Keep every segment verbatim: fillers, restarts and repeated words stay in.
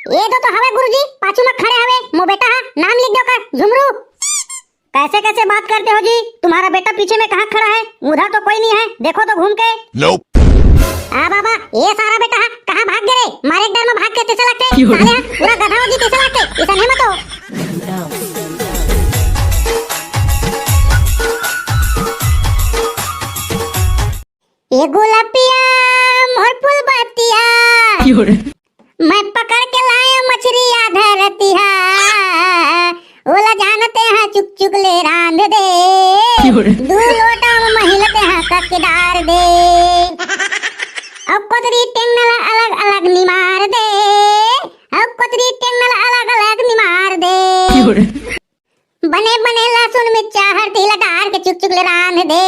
ये दो तो हवे गुरुजी, पाछू में खड़े हवे, मोर बेटा हा, नाम लिख दो कर, झुमरू। कैसे कैसे बात करते हो जी? तुम्हारा बेटा पीछे में कहाँ खड़ा है? उधर तो कोई नहीं है, देखो तो घूम के। Nope। आ बाबा, ये सारा बेटा हा, कहाँ भाग गए रे? मारे एक डर में भाग के तैसे लगते, क्यों? साले हा, पूरा गधा हो जी तैसे लगते, इसन है मत हो। ये गुलाबिया मोर फूल बतिया, क्यों रे? मैं पकड़ के लाया मछरी आधा रतिहा, ओला जानते हैं चुक चुक ले रांध दे, क्यों रे? दू लोटा में महिलते हैं ककदार दे। अब कोतरी टेंगनल अलग अलग निमार दे, अब कोतरी टेंगनल अलग अलग निमार दे। क्यों रे? बने बने लहसुन मिर्चा हल्दी ला डार के चुक चुक ले रांध दे।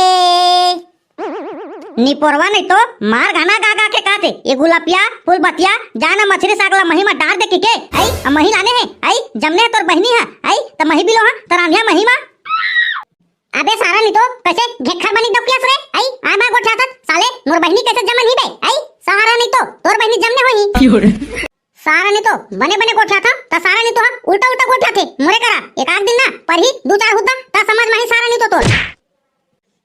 निपोरवा नहीं तो मार गाना गा गा के कहते, ये गुलाबिया फूल बतिया, जाना मछरी साग ला मही मा डार दे किके, आई, अब मही लाने है, आई, जमने है तोर बहिनी हा, आई, त मही बिलो हा, त रांधिया मही मा। अबे सारा नहीं तो, कैसे घेखर बनी डौकियास रे, आई, आ मैं गोठियाथत, साले, मोर बहिनी कैसे जमन ही बे, आई, सारा नहीं तो, तोर बहिनी जमने होही। क्यों रे? सारा नहीं तो बने बने गोठियाथा, त सारा नहीं तो हा उल्टा उल्टा गोठियाथे। मोरे करा एक आध दिन ना परही दू चार हुद्दा, त समझ माही सारा नहीं तो तोर।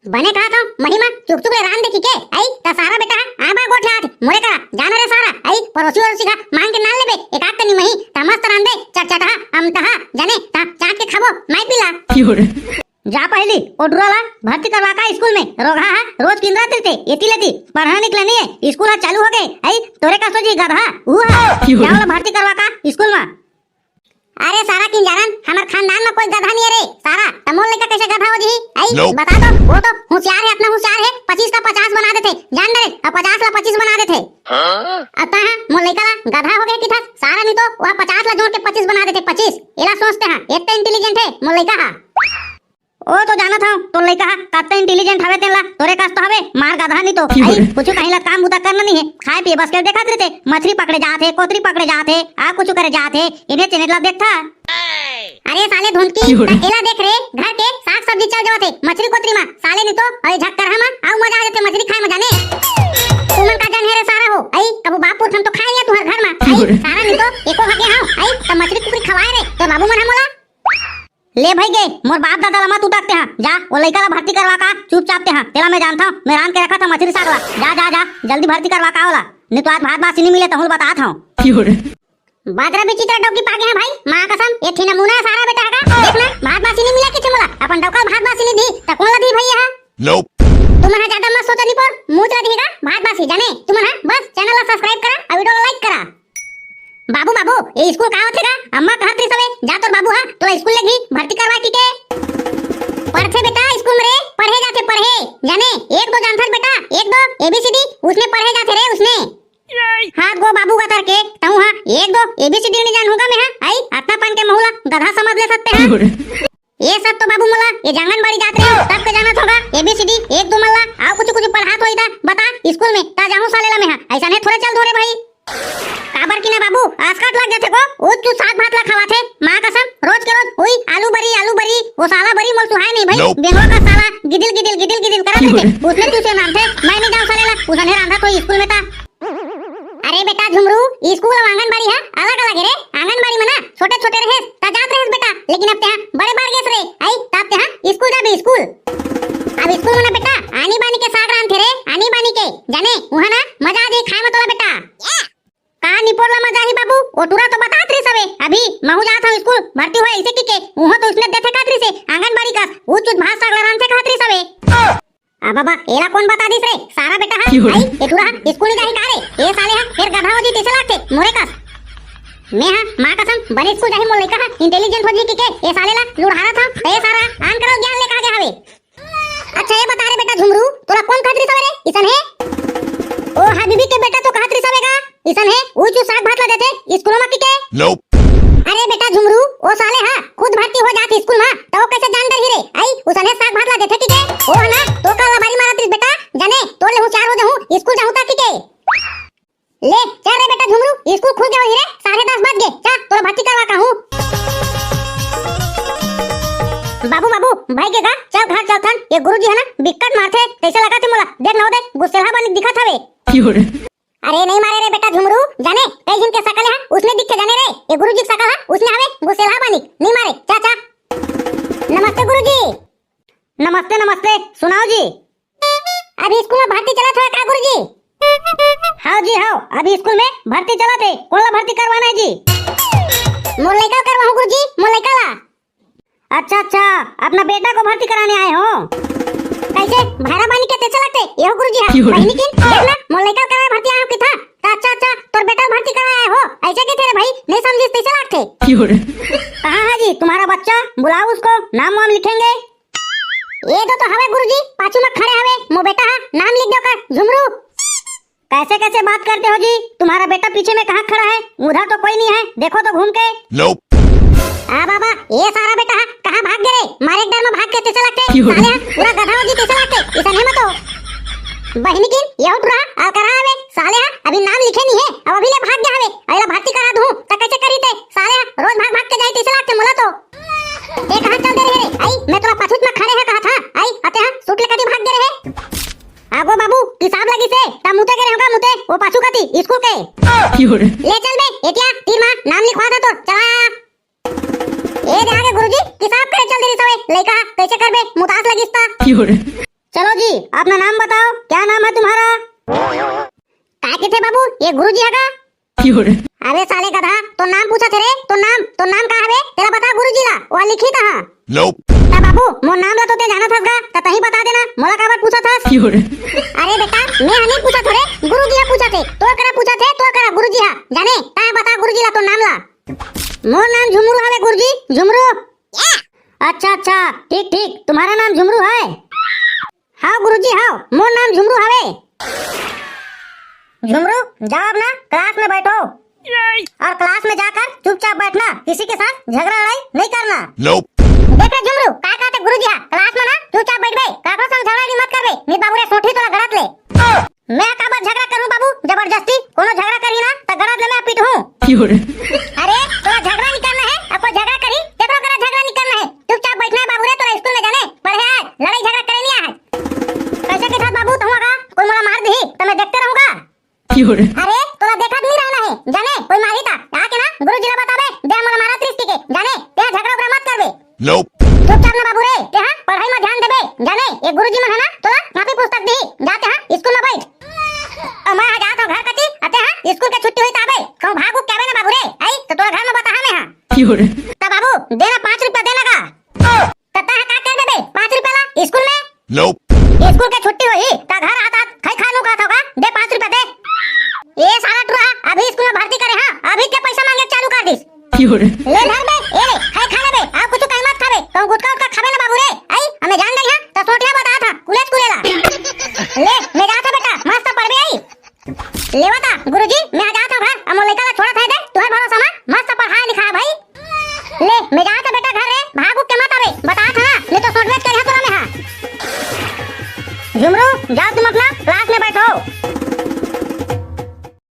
बने कहा था महिमा चुक चुक ले रांध दे किके, आई, त सारा बेटा हा आ बा गोठियाथे। मोरे करा जाना रे सारा, आई, पड़ोसी वड़ोसी का मांग के नाल लेबे, एक आध कनी मही, त मस्त रांधे, चटचटहा, अमटहा, जाने, त चाट के खाबो, माई पीला। क्यों रे? जा पहली, ओ डुरा ला भर्ती करवा का स्कूल में, रोगहा हा, रोज किंदरा तिरते, एती लेती, पढ़ना निकले नहीं है, स्कूल हा चालू हो गए, आई, तोरे का सोची गधा, ऊ हा, क्यों? जा वाला भर्ती करवा का स्कूल में। अरे सारा किंजारन, हमर खानदान में कोई गधा नहीं है रे, सारा, त मोर लइका कैसे गधा हो जी, आई, Nope। बता दो, वो तो होशियार है, अपना होशियार है, पच्चीस का पचास बना देते, जान दे, अब पचास ला पच्चीस बना देते। हाँ? अब ता हा, मोर लइका ला गधा हो गए कि था, सारा नहीं तो, वह पचास ला जोड़ के पच्चीस बना देते, पच्चीस, एला सोचते हा, इतना इंटेलिजेंट है, मोर लइका हा। ओ तो जानत हव, तोर लइका हा कत्ते इंटेलिजेंट हवे तेन ला, तोरे कस तो हवे, मार गधा नहीं तो। क्यों आई, रे? कुछ कहीं ला काम बुता करना नहीं है, खाए पिए बस के देखत रहते, मछली पकड़े जात है, कोतरी पकड़े जात है, आ कुछ करे जात है, इन्हें चैनल ला देखता। अरे साले धुंधकी, क्यों रे? त एला देख रे, घर के साग सब्जी चल जावत है, मछली कोतरी मा, साले नहीं तो, अरे झक्कर हम, आऊ मजा आ जाते मछली खाए मा जाने। तुमन का जान है रे सारा हो, आई, कबू बाप पुरखन तो खाए लिया तुहर घर मा, क्यों आई, रे? सारा नहीं तो, एको हगे हाँ, आई, त मछली कुकरी खवाए रे, तो बाबू मन हमोला। ले भाई गे, मोर बाप दादा ला मत उटकते हा। जा, वो लइका ला भर्ती करवा का, चुपचाप ते हा। तेला मैं जानता हूँ, मैं रांध के रखा था मछली साग ला। जा, जा, जा, जल्दी भर्ती करवा का ओला। नहीं तो आज भात बासी नहीं मिले, तहूँ ल बतात हूँ। बादरा विचित्र डौकी पागे है भाई, माँ कसम, ये ठी नमूना है सारा बेटा का। देख ना, भात बासी नहीं मिला किसे मोला, अपन डौका भात बासी नहीं दी, त कौन ला दी भैया हा? Nope। तुमन हा ज्यादा मत सोचा निपोर, मुँह चला दिहेगा भात बासी जाने। तुमन हा बस चैनल ला सब्सक्राइब करा और वीडियो ला लाइक करा। बाबू, बाबू, ये स्कूल का होथे गा? अम्मा कहत रहिस हवे, जा तोर बाबू हा तोला स्कूल लेगही, भर्ती करवा किके। पढ़थे बेटा स्कूल में रे, पढ़े जाथे पढ़े। जाने, एक दो जानथस बेटा, एक दो एबीसीडी, उसने पढ़े जाथे रे, उसने। हाँ गो बाबू का तरके, तहूँ हा एक दो एबीसीडी नहीं जानहूँ गा मैं हा, आई, अतना पन के महू ला गधा समझ ले सकते हैं। ये सब तो बाबू मोला, ये आंगनबाड़ी जात रहे, तब के जानत होगा, एबीसीडी, एक दो मल्ला, आओ कुछ कुछ पढ़ात होई ता, बता, स्कूल में, ता जाहूँ साले ला मैं हा, ऐसा नहीं थोड़े चल दो रे भाई। काबर की ना बाबू, आसकट लग जाथे को, वो तू साग भात ला खवाथे, माँ कसम, रोज के रोज, उई, आलू बरी, आलू बरी, वो साला बरी मोल सुहाय नहीं भाई, Nope। बेंगवा का साला, गिदिल गिदिल, गिदिल गिदिल करत रहथे, उसने तू से नाम थे, मैं नहीं जाऊँ साले ला, उसन है रांधा कोई स्कूल में ता। अरे बेटा झुमरू, स्कूल अउ आंगनबाड़ी हा अलग-अलग हे रे। आंगनबाड़ी में ना छोटे-छोटे रहेस, त जात रहेस बेटा, लेकिन अब तेहा बड़े बाढ़ गेस रे। आई, त अब तेहा स्कूल जाबे स्कूल। अब स्कूल में ना बेटा आनी बानी के साग रांधथे रे, आनी बानी के। जाने, उहाँ ना मजा आ जाही खाए में तोला बेटा। का निपोर ला मजा आही बाबू, ओ टूरा तो बतात रहिस हवे, अभी महू जात हूँ स्कूल, भर्ती होए इसे की के, उहाँ तो उसने देथे कहत रहिस हे, आंगनबाड़ी का, ऊ चुत भात साग ला रांधथे कहत रहिस हवे। आ बाबा, एला कोन बता दिस रे? सारा बेटा हा, क्यों रे? आई, ए टूरा हा, स्कूल नहीं जाही का रे? ए साले हा, फेर गधा हो जी, तैसे लागथे, मोरे कस। मैं हा, माँ कसम, बने स्कूल जाही मोर लइका हा, इंटेलिजेंट हो जी किके, ए साले ला लुढ़ारा था, ए सारा, आन करो ज्ञान लेके आ गया हवे। अच्छा, ये बता रे बेटा झुमरू, तोला कोन कहत रिस हवे रे? इसन हे? ओ हा बीबी के बेटा तो कहत रिस हवे गा। इसन हे, उही चू साग भात ला देथे, स्कूल मा किके। Nope। अरे बेटा झुमरू, ओ साले हा, खुद भर्ती हो जात स्कूल मा, त ओ कैसे जान डरही रे? आई, उसन हे साग भात ला देथे किके। ओ हा ना, तो का लबारी मारत रिस बेटा, जाने, तोर ले होशियार हो जाहूँ, स्कूल जाहूँ ता किके। ले, चल रे बेटा झुमरू, स्कूल खुल गए ही रे, साढ़े दस बज गए, चल, तोला भर्ती करवा का हूँ। बाबू, बाबू, भाई के का? चल घर चलथन, ये गुरुजी हे ना, बिकट मारथे, तैसे लगा थे मोला, देख ना हो दे, गुस्सेलहा बनी दिखत हवे। क्यों रे? अरे नहीं मारे रे बेटा झुमरू, जाने कई झिन के सकल हा उसने दिखे जाने रे। ये गुरुजी के सकल हा उसने हवे गुसेला बानी, नहीं मारे। चा चा। नमस्ते गुरुजी। नमस्ते नमस्ते, सुनाओ जी। अभी स्कूल में भर्ती चलत हवे का गुरुजी? हाव जी हाव, अभी स्कूल में भर्ती चलत हे। कोन ला भर्ती करवाना हे जी? मोर लइका करवाहूं गुरुजी, मोर लइका ला। अच्छा अच्छा, अपना बेटा को भर्ती कराने आए हो? कैसे भैरा बानी के तेचा लगते? ये हो गुरुजी, हाँ। क्यों रे? बहिनी किन, देख ना, मोर लइका कराने भर्ती आए हो किथा? तो अच्छा अच्छा, तोर बेटा भर्ती कराने आए हो, ऐसे के थे रे भाई, नहीं समझिस तैसे लागथे। क्यों रे? कहाँ है जी तुम्हारा बच्चा? बुलाओ उसको, नाम वाम लिखेंगे। ये दो तो हवे गुरुजी, पाछू में खड़े हवे, मो बेटा हा, नाम लिख दो कर, झुमरू। कैसे कैसे बात करते हो जी? तुम्हारा बेटा पीछे में कहाँ खड़ा है? उधर तो कोई नहीं है, देखो तो घूम के। Nope। आ बाबा, ये सारा बेटा हा, कहाँ भाग गए रे? मारे एक डर में भाग के तैसे लगते। क्यों रे? साले हा, पूरा गधा हो जी तैसे लगते। इसन हे मतो। बहिनी किन, ये उठ रहा, आ करा हवे, साले हा, अभी नाम लिखे नहीं है, अब अभी ले भाग गया हवे, अइला भर्ती करा दूं, त कैसे करी ते? साले हा, रोज भाग भाग के जाई तैसे लगते मोला तो। ए कहाँ चल दे रहे रे? आई, मैं तोला पाछूच में खड़े है कहा था। आई, अते हा, सूट ले कदी भाग दे रहे। आगो बाबू, किसाब लगी से, ता मुते के रहे होगा मुते, वो पाछू कती, स्कूल के। क्यों रे? ले चल बे, एतिया, तीर मा, नाम लिखवा दे तोर, चला आया। ए दे आगे गुरुजी, किसाब करे चल दे रही सवे, लइका, कैसे करबे, मुतास लगिस ता। क्यों रे? चलो जी, अपना नाम बताओ, क्या नाम है तुम्हारा? काय के थे बाबू, ये गुरुजी है का? क्यों रे? अबे साले गधा, तो नाम पूछा थे रे, तो नाम, तो नाम का हवे? तेला बता गुरुजी ला, वो लिखी कहाँ? Nope। ता बाबू, मोर नाम ला तो ते जानत हस गा, ता तहीं बता देना, मोला काबर पूछा थस? क्यों रे? अरे बेटा, मैं हा नहीं पूछा थो रे, गुरुजी हा पूछा थे, तो करा पूछा थे, तो करा गुरुजी हा, जाने, ता बता गुरुजी ला तो नाम ला। मोर नाम झुमरू हवे गुरुजी, झुमरू। अच्छा अच्छा, ठीक ठीक, तुम्हारा नाम झुमरू है? हाँ गुरुजी, हाँ, मोर नाम झुमरू हवे। झुमरू, जाओ अब ना, क्लास में बैठो। और क्लास में जाकर चुपचाप बैठना, किसी के साथ झगड़ा लड़ाई नहीं करना। Nope। देख रे झुमरू, का कहते गुरुजी हा, क्लास में ना चुपचाप बैठबे, काकरो संग झगड़ा भी मत करबे, नहीं बाबू रे सोटी तोला गड़त ले। मैं काबर झगड़ा करूं बाबू, जबरदस्ती कोनो झगड़ा करी ना, त गड़त ले मैं पीटहूं। क्यों रे? अरे, तोला झगड़ा नहीं करना है, अब कोई झगड़ा करी, तेकरो करा झगड़ा नहीं करना है, चुपचाप बैठना है बाबू रे, तोला स्कूल में जाने, पढ़े आए, लड़ाई झगड़ा करे नहीं आए। कैसे के साथ बाबू, तहूं का कोई मोला मार दिही, त मैं देखते रहूंगा। क्यों रे? अरे, तोला देखत नहीं रहना है, जाने, कोई मारी ता, आके ना, गुरुजी ला बताबे, दे मोला मारा त्रिस्ती के, जाने, ते झगड़ा उगड़ा मत करबे। Nope। चुपचाप ना बाबू रे, ते हा पढ़ाई में ध्यान देबे, जाने, ये गुरुजी मन है ना, तोला कापी पुस्तक दिही, जाते हा, स्कूल में बैठ। अब मैं हा जात हूँ घर कती, अते हा, स्कूल के छुट्टी होई ताबे, कहूँ भाग उग के आबे ना बाबू रे, आई, तो तोला घर में बताहा मैं हा। क्यों रे? त बाबू, दे ना पाँच रुपया दे ना का। त तैं ह का कर देबे पाँच रुपया ला स्कूल में? Nope। स्कूल के छुट्टी होही त घर आत आत खई खानू कहत हव का? दे पाँच रुपया दे। ए साला टुरा, अभी स्कूल में भर्ती करे हंव, अभी ते पैसा मांगे चालू कर दिस। क्यों रे? ले धर बे, ए ले, खई खा ले बे, अउ कुछु कहीं मत खाबे, कहूं गुटखा उटखा खाबे ना बाबू रे, आई, हमें जान दे हां, त सोटिया बतात हंव, कुलेच कुलेला। ले, मैं जात हंव बेटा, मस्त पढ़बे आई। लेवता, गुरुजी, मैं हा जात हंव घर, अब मोर लइका ला छोड़त हंव दे, तुंहर भरोसा मा, मस्त पढ़ाय लिखाय भाई। ले, मैं जात हंव बेटा घर रे, भाग उग के मत आबे, बतात हंव